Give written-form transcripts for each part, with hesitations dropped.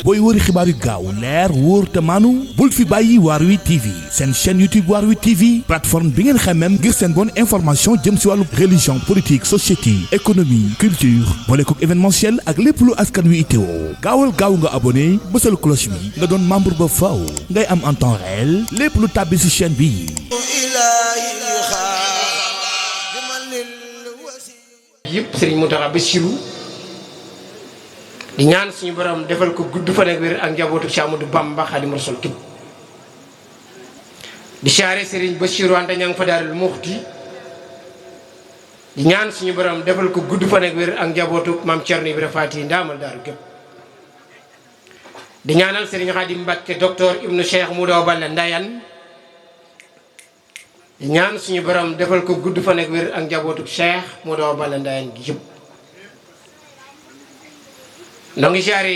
booy wëri xibaar yu gaaw leer wóor te maanu bul fi bàyyi Waarwi TV seen chaîne YouTube Waarwi TV plateforme bi ngeen xamem ngir seen bonne information jëm si wàllu religion politique société économie culture boole kook événementiel ak lépp lu askan wi itteewoo gaawal gaaw nga abonné bësal cloche bi nga doon membre ba faw ngay am en temps réel lépp lu tàbbi si chaîne bi. yëpp Serigne Mountakha Bassirou di ñaan suñu borom defal ko gudd fan ak wér ak njabootu Cheikh Ahmadou Bamba Khadimu Rasul képp di siyaare Serigne Bassirou Anta Niang fa Daarul Muxti di ñaan suñu borom defal ko gudd fan ak wér ak njabootu Maam Cerno Ibra Faati ndaamal daaru képp di ñaanal Serigne Khadim Mbacké docteur Ibnu Cheikh Moudou Balla Ndayan di ñaan suñu borom defal ko gudd fan ak wér ak njabootu Cheikh Moudou Balla Ndayan gi yëpp noo ngi siyaare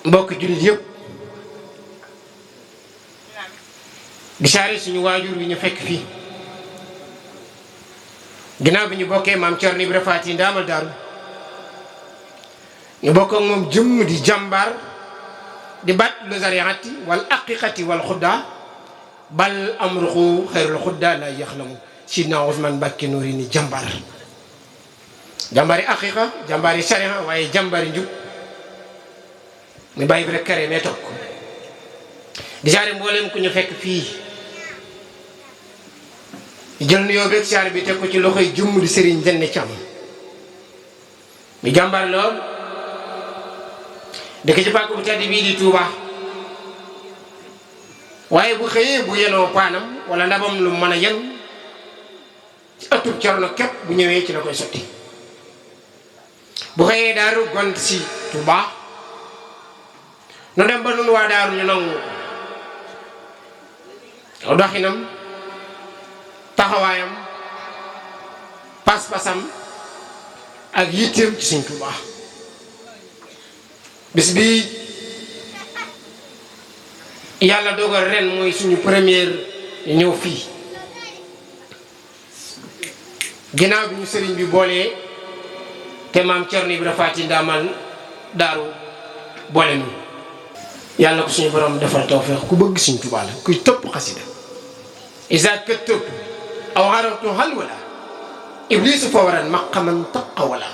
mbokk jullit yëpp di siyaare suñu waajur bi ñu fekk fii ginnaaw bi ñu bokkee Maam Cerno Ibra Faati ndaamal daaru ñu bokk ak moom jëmm di jàmbaar di bat lu zariati wal aqiqati wal xudda bal amruxu xeyrul xudda la yaxlamu sidna Ousmane Mbacké Noreyni jàmbaar jàmbaari aqiqa jàmbaari sariha waaye jàmbaari njub mu bàyyi bi rek kare mee toog di siyaare mboolem ku ñu fekk fii jël nuyoo beeg siyaare bi teg ko ci loxoy jëmm di Serigne Jenne Thiam mi jàmbaar lool dëkk ci pàkk bu tedd bii di Touba waaye bu xëyee bu yenoo paanam wala ndabam lu mën a yen ci ëttub Cerno képp bu ñëwee ci la koy sotti bu xëyee daaru gont si Touba nu dem ba nun waa daaru ñu nangu aw doxinam taxawaayam pas-pasam ak yitteem ci Sëñ Touba bis bi yàlla dogal ren mooy suñu première ñëw fii ginnaaw bi ñu sëriñ bi boolee te Maam Cerno Ibra Faati ndaamal daaru boole nu yàlla ko suñu borom defal tawfeex ku bëgg Sëñ Tuubaa la kuy topp xasida isa kët topp aw xaratu xal wala iblisu fa waran maqaman taqa wala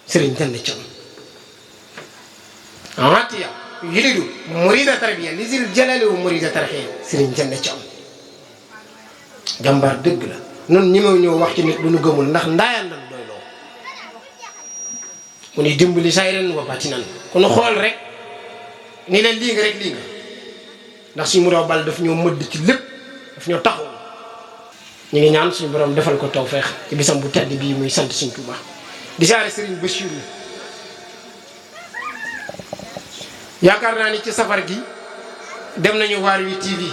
sëriñ Jenne Thiam atiya yilidu murida tarbiya lisil jalali wu murida tarxiya sëriñ Jenne Thiam jàmbaar dëgg la noonu ñi ma ñëw wax ci nit lu nu gëmul ndax ndaayaan lan doy loo mu ni dimbali sayren wa batinan ku nu xool rek ni leen lii nga rek lii nga ndax suñu Moudou Balla daf ñoo mëdd ci lépp daf ñoo taxaw ñu ngi ñaan suñu borom defal ko tawfeex ci bisam bu tedd bii muy sant Sëñ Tuubaa di siyaare Serigne Bassirou yaakaar naa ni ci safar gi dem nañu Waarwi TV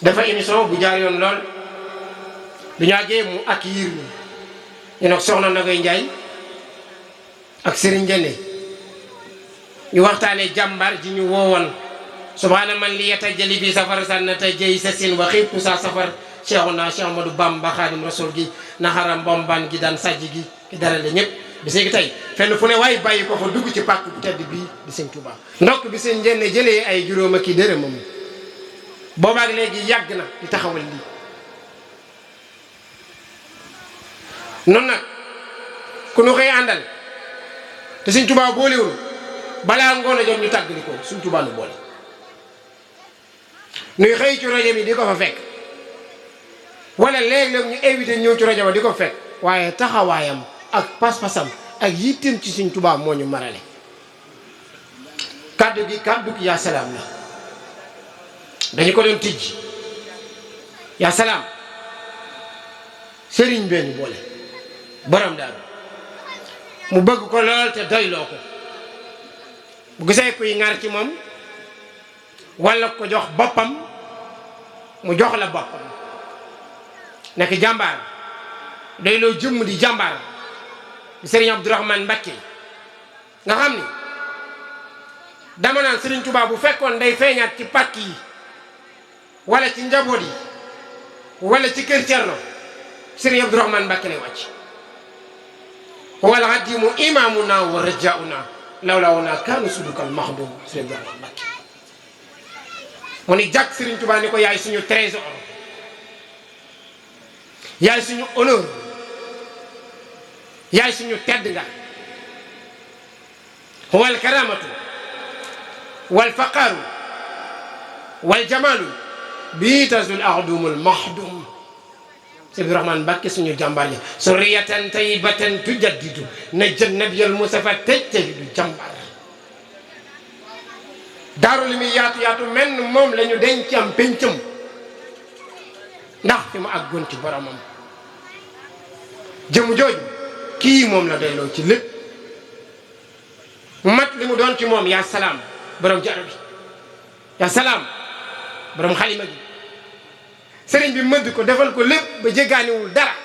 dafa émission bu jaar yoon lool du ñu àggee mu ak yiir ñu nag soxna Nagay Njaay ak Serigne Jenne ñu waxtaanee jàmbaar ji ñu woowoon subhaana man li yeta jëli bi safar sànnata jëy sa sin wa xiibtu sa safar Cheikhuna Cheikh Ahmadou Bamba Xaadim Rasul gi naxaram mbomban gi daan sajj gi ki darale ñëpp bis gi tey fenn fu ne waaye bàyyi ko fa dugg ci pàkk bu tedd bii di Sëñ Tuubaa ndokk bi Sëñ Jenne jëlee ay juróom ak i dërëmam boobaak léegi yàgg na di taxawal lii noonu nag ku nu koy àndal te Sëñ Tuubaa boolewul balaa ngoon a jot ñu tàggali ko Sëñ Tuubaa nu boole nuy xëy ci rajo bi di ko fa fekk wala léeg-léeg ñu invité ñëw ci rajo ba di ko fekk waaye taxawaayam ak pas-pasam ak yitteem ci Sëñ Tuubaa moo ñu marale kàddu gi yaa salaam la dañu ko doon tijj yaa salaam sëriñ benn boole borom daal mu bëgg ko lool te doyloo ko bu gisee kuy ŋar ci moom walla ko jox boppam mu jox la boppam nekk jàmbaar doyloo jëmm di jàmbaar di sëriñ Abdourahmane Mbacké nga xam ni dama naan Sëriñ Tuubaa bu fekkoon day feeñaat ci pàkk yi wala ci njaboot yi wala ci kër Cerno Sëriñ Abdourahmane Mbacké lay wàcc huwa al-hadimu imamuna wa rajauna lawlawuna kaanu sudukal maxdum Sëriñ Ibrahima Mbacké mu ni jàkk Sëriñ Tuubaa ni ko yaay suñu trésor yaay suñu honneur yaay suñu tedd nga huwa al-karamatu wal faqaru wal jamalu bii tazul axdumul maxdum Sëriñ Ibrahima Mbacké suñu jàmbaar ja surriyatan tayyibatan tujaddidu najjat nabiyal mustafa tajtahidu jàmbaar daaru li muy yaatu yaatu menn moom la ñu denc am péncam ndax fi mu àggoon ci boromam jëmu jooju kii moom la doyloo ci lépp mu mat li mu doon ci moom yaa salaam borom jaro bi yaa salaam borom xalima gi sëriñ bi mëdd ko defal ko lépp ba jéggaaniwul dara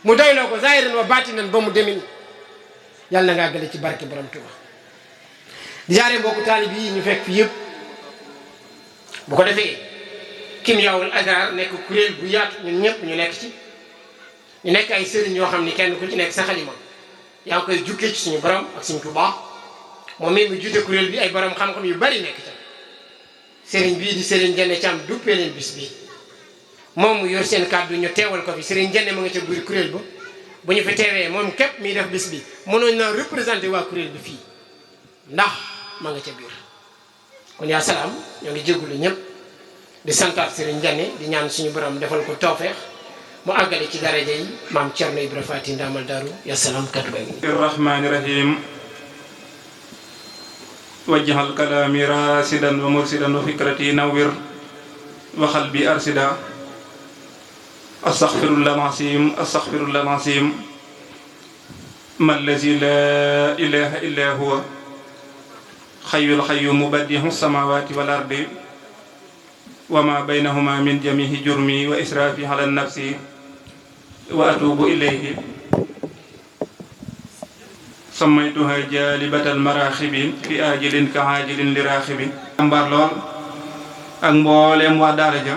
mu doyloo ko zaahiran wa baatinan ba mu demin yàlla na ngaa gële ci barke borom Tuuba di jaare mbokku taalib yi ñu fekk fi yëpp bu ko defee Kimyaawul Azhar nekk kuréel bu yaatu ñun ñëpp ñu nekk ci ñu nekk ay sëriñ yoo xam ni kenn ku ci nekk sa xalima yaa ngi koy jukkee ci suñu borom ak suñu Tuuba moom mii mu jiite kuréel bi ay borom xam-xam yu bari nekk ca sëriñ bii di sëriñ Jenne Caam duppee leen bis bi moom mu yor seen kàddu ñu teewal ko fi sëriñ Jenne ma nga ca biir kuréel ba bu ñu fi teewee moom képp miy def bis bi mënoon naa représenté waa kuréel bi fii ndax ma nga ca biir kon yaa salaam ñoo ngi jéggulu ñëpp di santaat sëriñ Jenne di ñaan suñu borom defal ko tawfeex mu àggale ci daraja yi maam Cerno Ibra Faati Ndaamal Daaru yaa salaam kàddu ba ngi rahmaani rahim wajjahal kalaami rasidan wa mursidan wa fikrati nawwir wa qalbi arsida astaghfirullah al-azim man lazi la ilaha illa huwa hayyul qayyum badi'us samawati wal ardi wa ma baynahuma min jami'i jurmi wa israfi ala nafsi wa atubu ilayhi sammaytuha jaalibatal maraaxibi fi aajilin ka aajilin li raaxibi jàmbaar lool ak mbooleem waa daara ja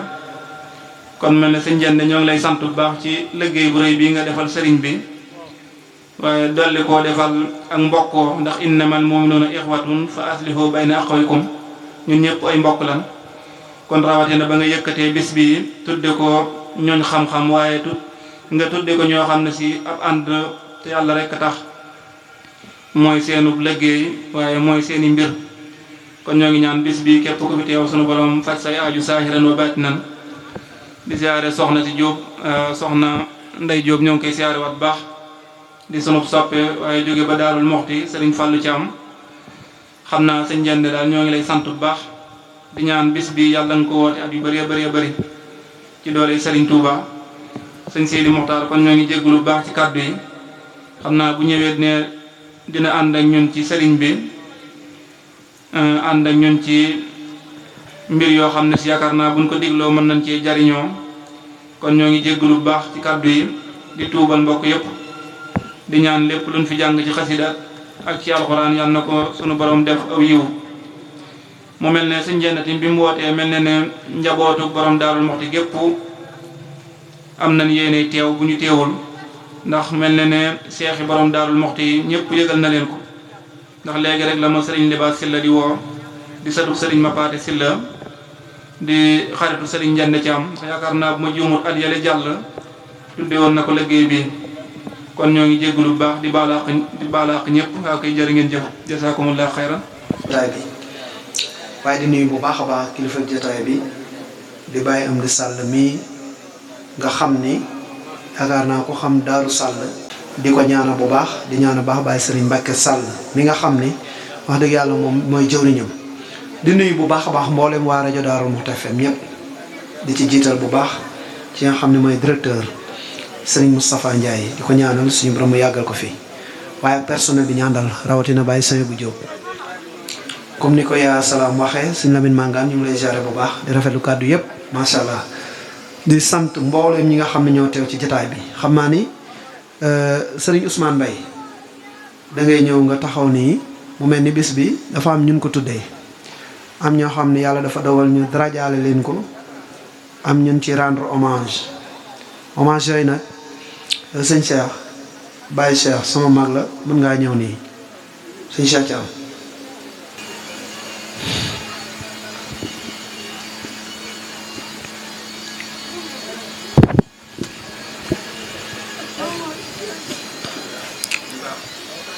kon mel ne sëñ Jenne ñoo ngi lay sant bu baax ci liggéey bu rëy bii nga defal sëriñ bi waaye dolli koo defal ak mbokkoo ndax innamal mu'minuuna ixwatun fa aslihu bayna axawaykum ñun ñëpp ay mbokk lan kon rawatina ba nga yëkkatee bis bi tudde ko ñooñ xam-xam waaye nga tudde ko ñoo xam ne si ab ànd te yàlla rekk tax mooy seenub liggéey waaye mooy seeni mbir kon ñoo ngi ñaan bis bi képp ku fi teew sunu borom faj say aaju saahiran wa baatinan di siyaare soxna si Jóob soxna Ndey Jóob ñoo ngi koy siyaare wat baax di sunub soppe waaye jóge ba Daarul Muxti Sëriñ Fallu Caam xam naa sëñ Jenne daal ñoo ngi lay sant bu baax di ñaan bis bi yàlla nga ko woote at yu bëree bëree bëri ci doole Sëriñ Tuuba sëñ Seydi Muxtaar kon ñoo ngi jéggulu bu baax ci kàddu yi xam naa bu ñëwee ne dina ànd ak ñun ci sëriñ bi ànd ak ñun ci mbir yoo xam ne si yaakaar naa buñ ko dégloo mën nañ cee jariñoo kon ñoo ngi jéggulu bu baax ci kàddu yi di tuubal mbokk yépp di ñaan lépp luñ fi jàng ci xasida ak ci alxuraan yal na ko sunu borom def aw yiw mu mel ne sëñ Jenne bi mu wootee mel ne ne njabootu borom Daarul Muxti gépp am nañ yéene teew bu ñu teewul ndax mel na ne seexi borom Daarul Muxti yi ñëpp yëgal na leen ko ndax léegi rek la ma sëriñ Libaas Silla di woo di satu sëriñ Mapaate Silla di xaritu sëriñ Jenne Caam yaakaar naa bu ma juumut at yële jàll tudde woon na ko liggéey bi kon ñoo ngi jéggulu bu baax di baalaax ñëpp waa koy jërë ngeen jëf jasaakumullah xayran jotaay bi waaye di nuyu bu baax a baax kilifa jotaay bi di bàyyi am di sàll mii nga xam ni yaakaar naa ko xam Daaru Sàll di ko ñaana bu baax di ñaana baax Baye Serigne Mbacke Sall mi nga xam ni wax dëgg yàlla moom mooy jëwriñam di nuyu bu baax a baax mboolem waa rajo Daaru Muxti FM ñëpp di ci jiital bu baax ci nga xam ne mooy directeur Serigne Moustapha Ndiaye di ko ñaanal suñu borom mu yàggal ko fi waaye personnel bi ñaandal rawatina Baye Seye bu Diop comme ni ko yaa salaam waxee suñu Lamine Mangane ñu ngi lay ziare bu baax di rafetlu kàddu yëpp macha allah. di sant mboolem ñi nga xam ne ñoo teew ci jotaay bi xam naa ni Serigne Ousmane Mbaye da ngay ñëw nga taxaw nii mu mel ni bis bi dafa am ñun ko tuddee am ñoo xam ne yàlla dafa dogal ñu darajaale leen ko am ñun ci rendre hommage yooyu nag sëñ Cheikh Baye Cheikh sama mag la mën ngaa ñëw nii sëñ Cheikh Thiam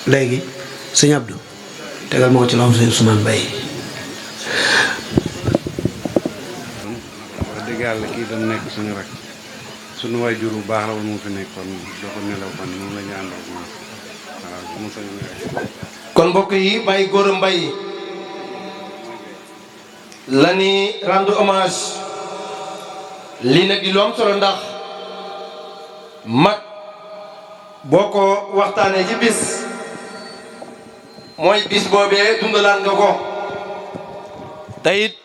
léegi sëñ Abdou tegal ma ko ci loxoom sëñ Ousmane Mbaye. wax dëgg yàlla kii dañ nekk suñu rek suñu waajur bu baax la woon mu fi nekkoon doo ko nelaw fan moom la ñu àndal moom waaw mu sañu rek. kon mbokk yi Baye Gora Mbaye la ni rendre hommage lii nag di lu am solo ndax mag boo ko waxtaanee ci bis mooy bis boobee dundalaan nga ko te it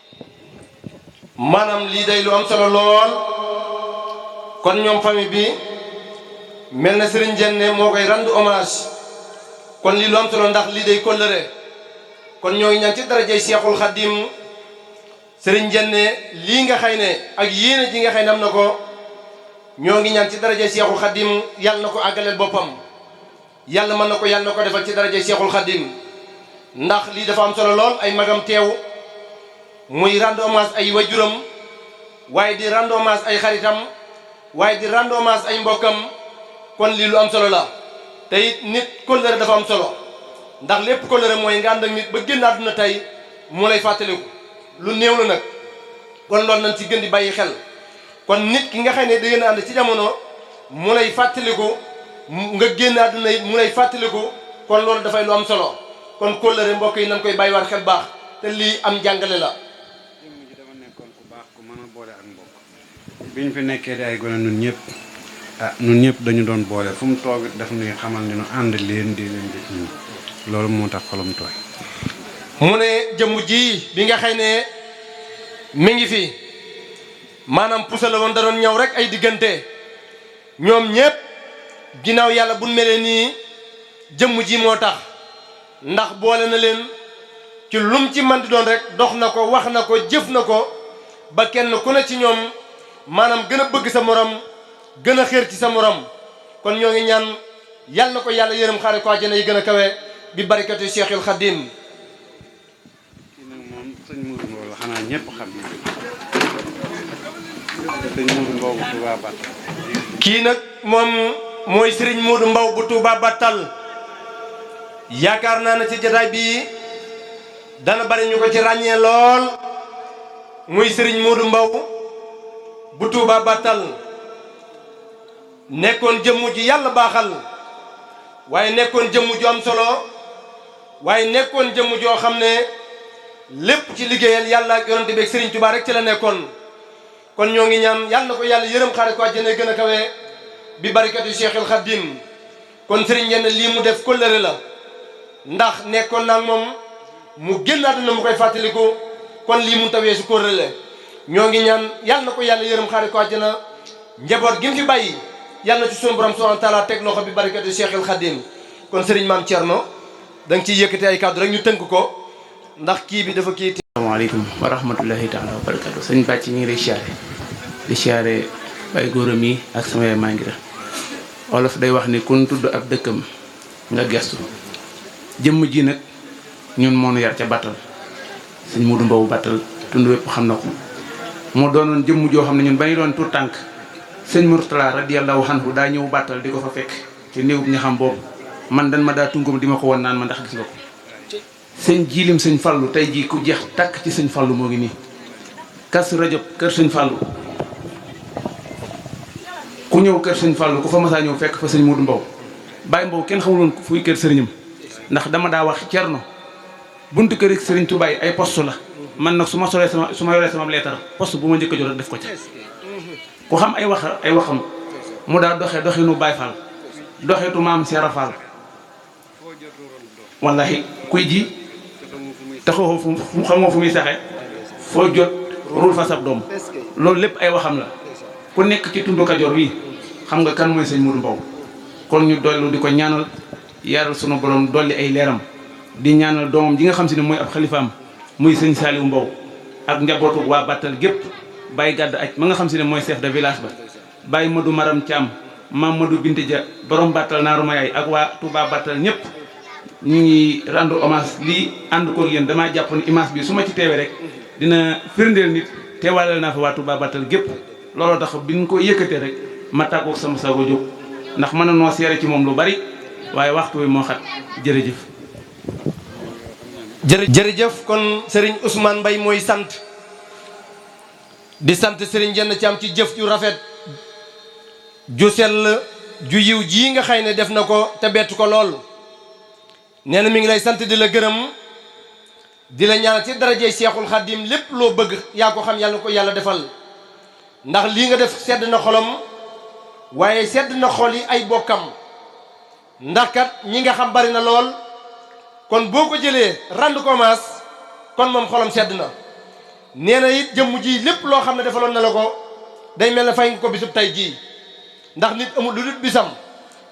maanaam lii day lu am solo lool kon ñoom famille bi mel na Serigne Dienne moo koy rendre hommage kon lii lu am solo ndax lii day kóllëre kon ñoo ngi ñaan ci darajay Seexul Xadim Serigne Dienne lii nga xëy ne ak yéene ji nga xëy ne am na ko ñoo ngi ñaan ci darajay Seexul Xadim yàlla na ko àggaleel boppam yàlla mën na ko yàlla na ko defal ci darajay Seexul Xadim ndax lii dafa am solo lool ay magam teew muy rendre hommage ay wajuram waaye di rendre hommage ay xaritam waaye di rendre hommage ay mbokkam kon lii lu am solo la te it nit kóllëre dafa am solo ndax lépp kóllëre mooy nga ànd ak nit ba génn àdduna tey mu lay fàttaliku lu néew la nag kon loolu nañ ci gën di bàyyi xel kon nit ki nga xam ne da ngeen a ànd ci jamono mu lay fàttaliku nga génn àdduna it mu lay fàttaliku kon loolu dafay lu am solo kon kóllëre mbokk yi nañ koy bàyyi war xel baax te lii am jàngale la. jëmm ji dama nekkoon ku baax ku mën a boole ak mbokk biñ fi nekkee di ay gone nun ñëpp nun ñëpp dañu doon boole fu mu toog it daf ñuy xamal ni nu ànd leen di leen def ñun loolu moo tax xolam tooy. mu ne jëmm ji bi nga xëy ne mi ngi fi maanaam pusa la woon da doon ñëw rek ay diggante ñoom ñëpp ginnaaw yàlla bu melee nii jëmm ji moo tax ndax boole na leen ci lum ci man di doon rek dox na ko wax na ko jëf na ko ba kenn ku ne ci ñoom maanaam gën a bëgg sa morom gën a xéer ci sa morom kon ñoo ngi ñaan yàlla na ko yàlla yërëm xaare ko àjjana yi gën a kawe bi barikatu Cheikhul Khadim. kii nag moom sëñ Mourou Mbow la xanaa ñëpp xam na sëñ Mourou Mbow bu Touba Battal. kii nag moom mooy Serigne Modou Mbow bu Touba Battal yaakaar naa ne ci jotaay bii dana bari ñu ko ci ràññee lool muy Serigne Modou Mbow bu Touba Battal nekkoon jëmm ji yàlla baaxal waaye nekkoon jëmm ju am solo waaye nekkoon jëmm joo xam ne lépp ci liggéeyal yàlla ak yonante bi ak Serigne Touba rek ci la nekkoon kon ñoo ngi ñaan yàlla na ko yàlla yërëm xaare ko àjjana gën a kawe bi barikatu Cheikhul Khadim kon Serigne Dienne lii mu def kóllëre la ndax nekkoon naa moom mu génn àdduna mu koy fàttaliku kon lii mu tawee su kóllëre ñoo ngi ñaan yàlla na ko yàlla yërëm xaare ko àjjana njaboot gi mu fi bàyyi yàlla na ci sunu borom subhanahu wa taala teg loxo bi barikatu Cheikhul Khadim kon Serigne Mame Thierno da nga ciy yëkkati ay kàddu rek ñu tënk ko ndax kii bi dafa kii. asalaamaaleykum wa rahmatullahi taala wa barakatu sëñ Bàcc ñu ngi lay siyaare di siyaare Baye Gora mi ak sama yaay maa ngi la olof day wax ni kun tudd ab dëkkam nga gestu jëmm ji nag ñun moonu yar ca Battal sëñ Modou Mbow Battal tund wépp xam na ko moo doonoon jëmm joo xam ne ñun ba ñu doon tuut tànk sëñ Mourtala radiyallahu anhu daa ñëw Battal di ko fa fekk ci néew ña xam boobu man dan ma daa tungum di ma ko won naan ma ndax gis nga ko sëñ jiilim sëñ Fallu tey jii ku jeex takk ci sëñ Fallu moo ngi nii kas rajab kër sëñ Fallu ku ñëw kër sëñ Fallu ku fa masaa ñëw fekk fa sëñ Modou Mbow Baye Mbow kenn xamuloon fuy kër sëriñam ndax dama daa wax Cerno buntu kër ak sëriñ Touba ay poste la man nag su ma yoree sama leetar poste bu ma njëkk a jot def ko ca ku xam ay waxam mu daa doxinu Baye Fall doxetu maam Seera Fall wallahi kuy ji taxaw xamoo fu muy saxe foo jot rul fa sab doom loolu lépp ay waxam la ku nekk ci tundu Kajoor wi xam nga kan mooy sëñ Modou Mbow kon ñu dollu di ko ñaanal yaral sunu borom dolli ay leeram di ñaanal doomam ji nga xam si ne mooy ab xalifaam muy sëñ Saliou Mbow ak njabootu waa Battal gépp Baye Gàdd aj ma nga xam si ne mooy chef de village ba Baye Madou Maram Thiam Mamadou Binti Dia borom Battal Naaru Mayaay ak waa Touba Battal ñëpp ñu ngi rendre hommage lii ànd ko yéen damaa jàpp ni image bi su ma ci teewee rek dina firndeel nit teewaaleel naa fa waa Touba Battal gépp looloo tax bi ñu ko yëkkatee rek ma tàggoog sama sago jóg ndax mën na noo seere ci moom lu bari waaye waxtu wi moo xat jërëjëf. jërëjëf kon Serigne Ousmane Mbaye mooy sant di sant Serigne Jenn Caam ci jëf ju rafet ju sell ju yiw jii nga xëy ne def na ko te bett ko lool nee na mi ngi lay sant di la gërëm di la ñaan ci darajey Seexul Xaddim lépp loo bëgg yaa ko xam yàlla na ko yàlla defal ndax lii nga def sedd na xolam waaye sedd na xol yi ay bokkam ndax kat ñi nga xam bari na lool kon boo ko jëlee rendre hommage kon moom xolam sedd na nee na it jëmm ji lépp loo xam ne defaloon na la ko day mel ne fay nga ko bisub tey jii ndax nit amul lu dul bisam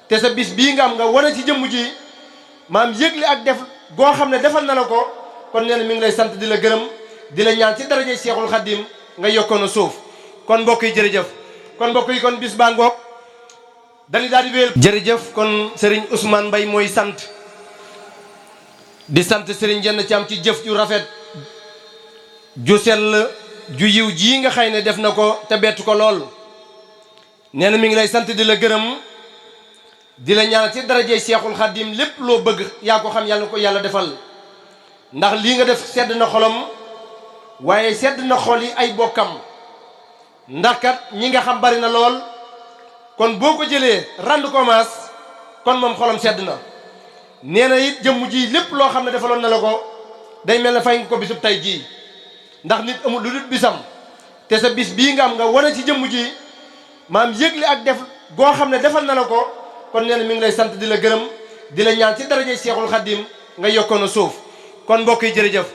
te sa bis bii nga am nga wane ci jëmm ji maam yëgle ak def goo xam ne defal na la ko kon nee na mi ngi lay sant di la gërëm di la ñaan ci darajey Seexul Xaddim nga yokkoon a suuf kon mbokk yi jërëjëf kon mbokk yi kon bis baa ngoog dañuy daal di wéyal. jërëjëf kon Serigne Ousmane Mbaye mooy sant di sant Serigne Jenn Caam ci jëf ju rafet ju sell ju yiw jii nga xëy ne def na ko te bett ko lool nee na mi ngi lay sant di la gërëm di la ñaan ci darajey Seexul Xaddim lépp loo bëgg yaa ko xam yàlla na ko yàlla defal ndax lii nga def sedd na xolam waaye sedd na xol yi ay bokkam ndax kat ñi nga xam bari na lool kon boo ko jëlee rendre hommage kon moom xolam sedd na nee na it jëmm ji lépp loo xam ne defaloon na la ko day mel ne fay nga ko bisub tey jii ndax nit amul lu dul bisam te sa bis bii nga am nga wane ci jëmm ji maam yëgle ak def goo xam ne defal na la ko kon nee na mi ngi lay sant di la gërëm di la ñaan ci darajey Seexul Xaddim nga yokkoon a suuf kon mbokk yi jërëjëf